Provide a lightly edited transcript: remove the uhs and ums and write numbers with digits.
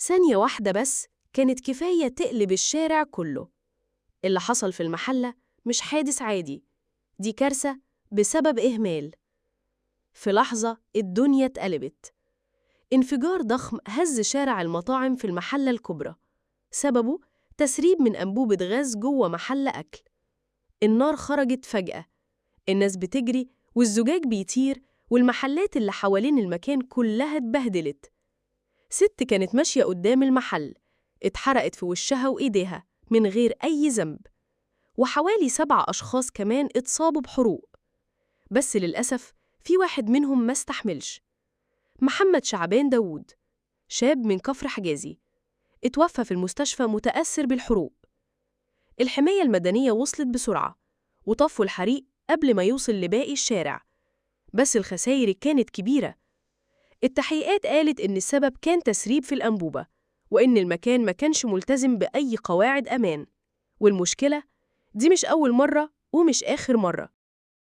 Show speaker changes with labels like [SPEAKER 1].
[SPEAKER 1] ثانية واحدة بس كانت كفاية تقلب الشارع كله. اللي حصل في المحلة مش حادث عادي، دي كارثة بسبب إهمال. في لحظة الدنيا اتقلبت. انفجار ضخم هز شارع المطاعم في المحلة الكبرى، سببه تسريب من أنبوبة غاز جوه محل أكل. النار خرجت فجأة، الناس بتجري والزجاج بيطير، والمحلات اللي حوالين المكان كلها اتبهدلت. ست كانت ماشية قدام المحل، اتحرقت في وشها وإيديها من غير أي ذنب، وحوالي 7 أشخاص كمان اتصابوا بحروق. بس للأسف في واحد منهم ما استحملش، محمد شعبان داوود، شاب من كفر حجازي، اتوفى في المستشفى متأثر بالحروق. الحماية المدنية وصلت بسرعة وطفوا الحريق قبل ما يوصل لباقي الشارع، بس الخسائر كانت كبيرة. التحقيقات قالت إن السبب كان تسريب في الأنبوبة، وإن المكان ما كانش ملتزم بأي قواعد أمان. والمشكلة دي مش أول مرة ومش آخر مرة.